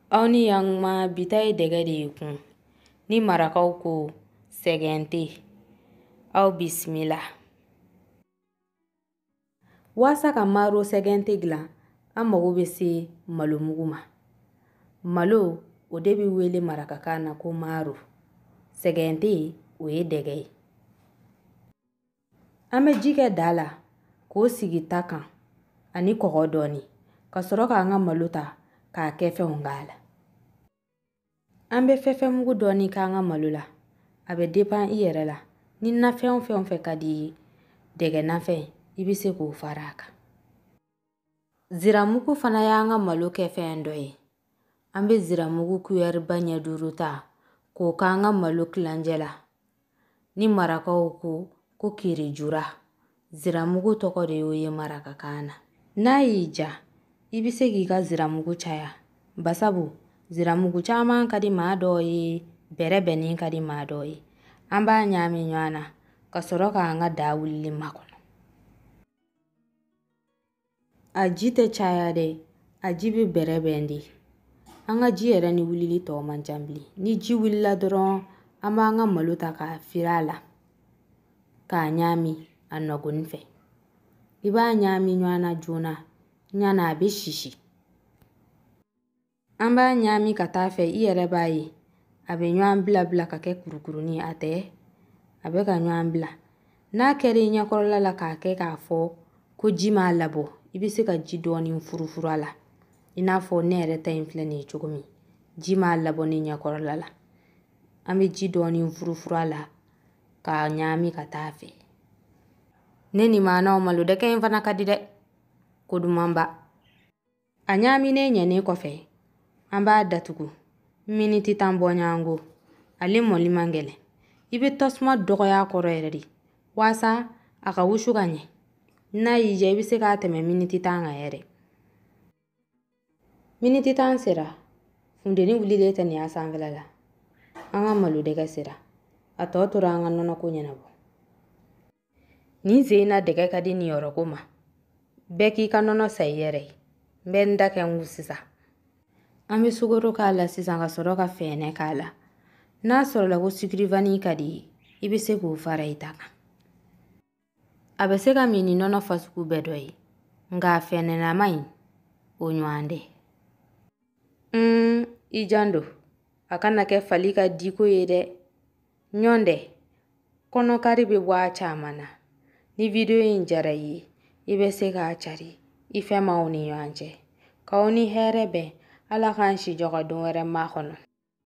Aw ni yan kuma, bi ta ye dɛgɛ de ye kun. Ni marakaw ko sɛgɛn tɛ, aw bisimila. Waasa ka maro sɛgɛn tɛ dilan, an mago bɛ se malomugu ma. Malo, o de bɛ wele marakakan na ko maro. Sɛgɛn tɛ, o ye dɛgɛ ye. An bɛ ji kɛ da la k'o sigi ta kan ani kɔgɔ dɔɔni, ka sɔrɔ k'an ka malo ta k'a kɛ fɛnw k'a la. An bɛ fɛfɛmugu dɔɔni k'an ka malo la. A bɛ dépend i yɛrɛ la. Ni nafɛn o fɛn o fɛn ka di i ye, dɛgɛ nafɛn, i bɛ se k'o fara a kan. Ziramugu fana y'an ka malo kɛ fɛn dɔ ye. An bɛ ziramugu kuyɛriba ɲɛ 5 ta k'o k'an ka malo kilancɛ la. Ni marakaw ko kirijura, ziramugu tɔgɔ de y'o ye marakakan na. N'a y'i ja, i bɛ se k'i ka ziramugu caya, basabu ziramugu caman ka di maa dɔw ye, bɛrɛbɛnni ka di maa dɔw ye. An b'a ɲaami ɲɔgɔn na ka sɔrɔ k'an ka daa wulili makɔnɔ. A ji tɛ caya dɛ, a ji bɛ bɛrɛbɛn de. An ka ji yɛrɛ ni wulili tɔ man ca bilen. Ni ji wulila dɔrɔn, an b'an ka malo ta k'a firi a la, k'a ɲaami a nɔgɔni fɛ. I b'a ɲaami ɲɔgɔn na joona, ɲana a bɛ sisi. An b'a ɲaami ka taa fɛ, i yɛrɛ b'a ye a bɛ ɲɔgɔn bila bila ka kɛ kurukurunin, a tɛ, a bɛ ka ɲɔgɔn bila. N'a kɛra i ɲɛkɔrɔla la k'a kɛ k'a fɔ ko ji m'a labɔ, i bɛ se ka ji dɔɔnin furufuru a la. I n'a fɔ ne yɛrɛ ta in filɛ nin ye cogo min, ji m'a labɔ ne ɲɛkɔrɔla la. An bɛ ji dɔɔnin furufuru a la k'a ɲaami ka taa fɛ. Ne ni maanaw, malo dɛgɛ in fana ka di dɛ, ko dumanba. A ɲaaminen ɲɛnen kɔfɛ, an b'a datugu miniti 10 bɔɲɔgɔnko. Ale mɔli man gɛlɛn. I bɛ tasuma dɔgɔya a kɔrɔ yɛrɛ de waasa a ka wusu ka ɲɛ. N'a y'i diya, i bɛ se k'a tɛmɛ miniti 10 kan yɛrɛ. Miniti 10 sera, funteni wulilen tɛ nin y'a sanfɛla la. An ka malo dɛgɛ sera. A tɔ tora an ka nɔnɔko ɲɛnabɔ. Nin sen in na dɛgɛ ka di nin yɔrɔ ko ma. Bɛɛ k'i ka nɔnɔ san i yɛrɛ ye. N bɛ n da kɛ n kun sisan. An bɛ sukaro k'a la sisan ka sɔrɔ ka fɛɛnɛ k'a la. N'a sɔrɔla ko sucre vanille ka di i ye, i bɛ se k'o fara i ta kan. A bɛ se ka min ni nɔnɔ fasugu bɛɛ dɔ ye, nka a fɛɛnɛlama in, o ɲɔgɔn tɛ. I janto, a kana kɛ fali ka diko ye dɛ. Ɲɔn dɛ, kɔnɔkari bɛ bɔ a caman na. Ni video in diyara i ye, i bɛ se k'a cari i fɛn m'aw ni ɲɔgɔn cɛ. K'aw ni hɛrɛ bɛn, Ala k'an si jɔ ka don wɛrɛ makɔnɔ.